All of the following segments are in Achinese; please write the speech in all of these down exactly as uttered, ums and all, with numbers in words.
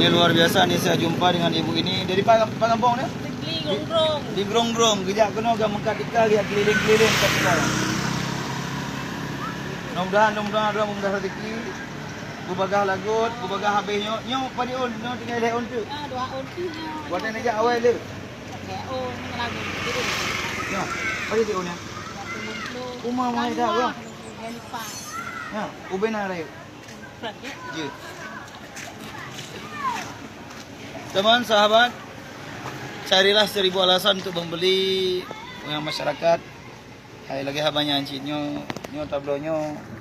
Luar biasa ni, saya jumpa dengan ibu ini dari Pak, Pak Gampong ni? Di Grong-grong. Di Grong-grong. Kejak keunoe ka meukat tika, kejak keliling-keliling kat tika. Mudah-mudahan, mudah-mudahan Allah mudah rezeki. Beubagaih lagot, beubagaih habéh nyoe. Nyoe padum ôn, nyoe tinggai lhèe ôn teuk. Ah, dua ôn teuk nyoe. Watèe neujak awai le. Lhèe ôn, nyoe lagu. Nyoe, padum ôn nyoe? Dua puluh lima puluh. Uma mai dah, bang. Dua puluh lima puluh. Ya, ubena rayeuk. Jeuet. Teman, sahabat, carilah seribu alasan untuk membeli dengan masyarakat. Hai, lagèe haba nyan cit nyoe, nyoe tabloe nyoe.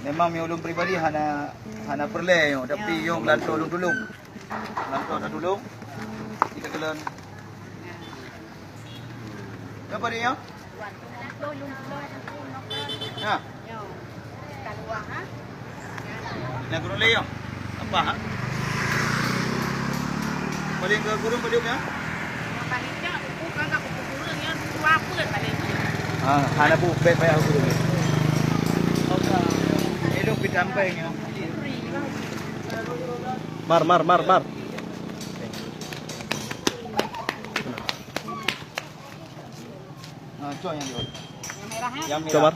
Memang mi ulôn pribadi hana, hana peureulèe nyoe, tapi nyoe geulantoe lôn tulông. Geulantoe na tulông. Kita keulon. Napa dia? Ha. Nah, gurung lé ya. Apa ha? Paling ke gurung paling ya? Ah, hana bu bek payah gurung. Hidup di kampung ya. Mar, mar, mar, mar. Ha, cok nyang jaweueb. Nyang merah, eh? Nyang merah. Coba.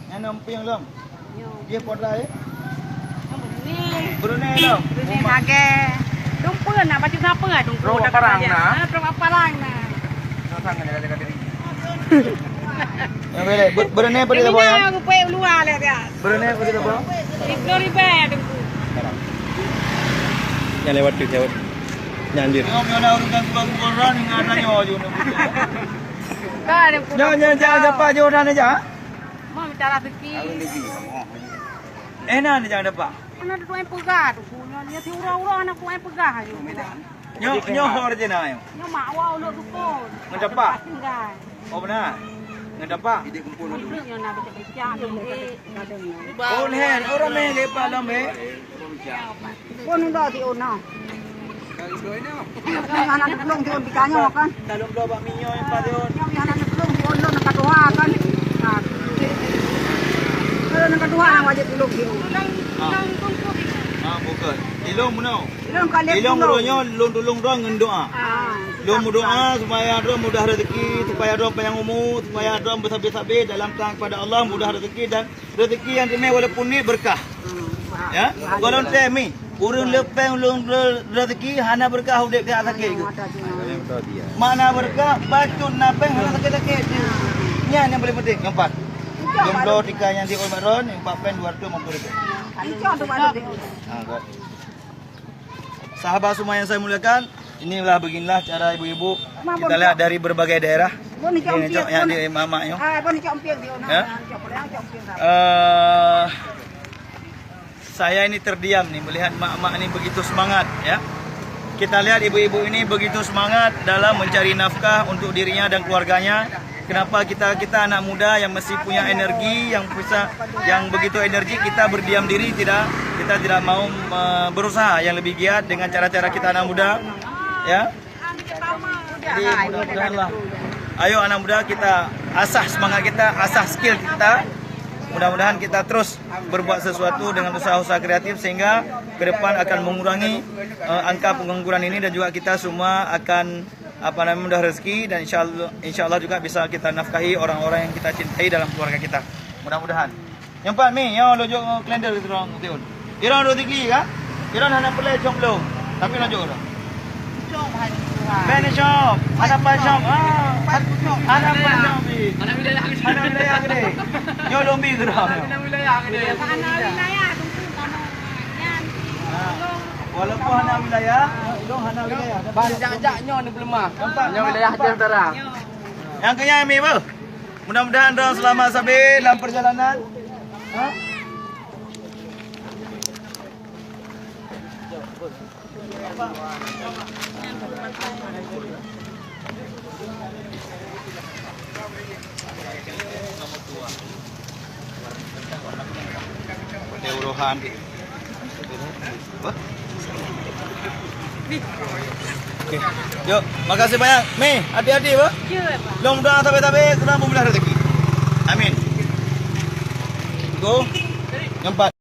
Nyang nam pieng lom. Yo. Dia kuadra, eh? Brunei. Brunei lom. Brunei lagèe. Dum peue na, baju na peue dum peue. Rok parang na. Ha, rok parang na. Sang ada kata diri. Yang bela, ber-, Brunei apa dia, Boy? Yang punya luar lah dia. Brunei apa dia, Boy? Tiga ribu ya, dum peue. Yang lewat tu, lewat. Nyan jeuet. Nyoe, nyoe na ureueng kumpul-kumpul ron, ingat na nyoe jeuet. Ka ada. Nyoe, nyoe, jangan dapat jauh dah aja. Mau minta rezeki. Eh, na jangan dapat. Anak tu yang peugah tu, nyoe, nyoe si urang-urang anak tu yang peugah aja. Nyoe, nyoe hor je na nyoe. Nyoe mak awak ulok dukun. Ngedapat. Tinggal. Oh, beuna. Ngon dapa? Untuk nyoe na becak-becak, milik. Oh, lhèe. Oh, ramè lé Pak Lom, eh. Pun udah di ona. Yang anak belum di on, ditanya kan. Dalam dua bak minyo yang Pak Leon. Yang anak belum di on, lo nak doa kan. Nah. Kalau nak doa, nak wajib belum di on. Ah. Ah, bukan. Ilong meunoe. Ilong ka lhèe Ilong puluh. Uroe nyoe lôn tulông droe ngon doa. Ah. Lôn meudoa supaya droe mudah rezeki, supaya droe panjang umu, supaya droe beusabé-sabé dalam taat kepada Allah, mudah rezeki dan rezeki yang teumé walaupun ni berkah. Hmm. Ya, bahagia. Kalau teu mi, ureueng leupeng ulôn re-, rezeki hana berkah udép dia sakit. Hana ke? Mata cuma. Makna berkah, bacut na peng hana sakit-sakit. Nyan yang paling penting, keempat. Jomblo tika nyang di Old Maron, empat peng dua ratus lima puluh ribu. Itu untuk baru dia. Ha, good. Sahabat semua yang saya muliakan, inilah beginilah cara ibu-ibu. Kita lihat dari berbagai daerah. Ini cok yang di mamak nyo. Ya? Eh, saya ini terdiam nih melihat mak-mak ini begitu semangat, ya. Kita lihat ibu-ibu ini begitu semangat dalam mencari nafkah untuk dirinya dan keluarganya. Kenapa kita, kita anak muda yang mesti punya energi, yang bisa, yang begitu energi, kita berdiam diri, tidak, kita tidak mau, eh, berusaha yang lebih giat dengan cara-cara kita anak muda, ya. Jadi, mudah-mudahanlah, ayo anak muda, kita asah semangat kita, asah skill kita. Mudah-mudahan kita terus berbuat sesuatu dengan usaha-usaha kreatif sehingga ke depan akan mengurangi, eh, angka pengangguran ini dan juga kita semua akan apa namanya, mudah rezeki dan insyaallah, insyaallah juga bisa kita nafkahi orang-orang yang kita cintai dalam keluarga kita. Mudah-mudahan. Nyang pat mi, nyoe lôn jok kalender di ruang tiun. Iron rezeki kan? Iron hana peureulèe cok lôn. Tapi lôn jok dah. Cok hai Tuhan. Ben cok. Hana pat cok. Ah. Pat cok. Hana pat cok mi. Hana wilayah gede. Hana wilayah gede. Nyoe lôn bi geurah. Hana wilayah gede. Hana wilayah, tunggu kamu. Nyan. Ah. Walaupun hana wilayah, ulôn hana wilayah. Ban jak-jak nyoe ni peuleumah. Nampak? Nyoe wilayah Aceh Utara. Nyang keunyan mi beuh. Mudah-mudahan droe selamat sabe dalam perjalanan. Ha? Urohan. Apa? Okey. Yuk, makasih banyak. Mi, hati-hati, apa? Ya, Pak. Lôn doa tabe-tabe, kurang peumudah rezeki. Amin. Go. Nyang pat.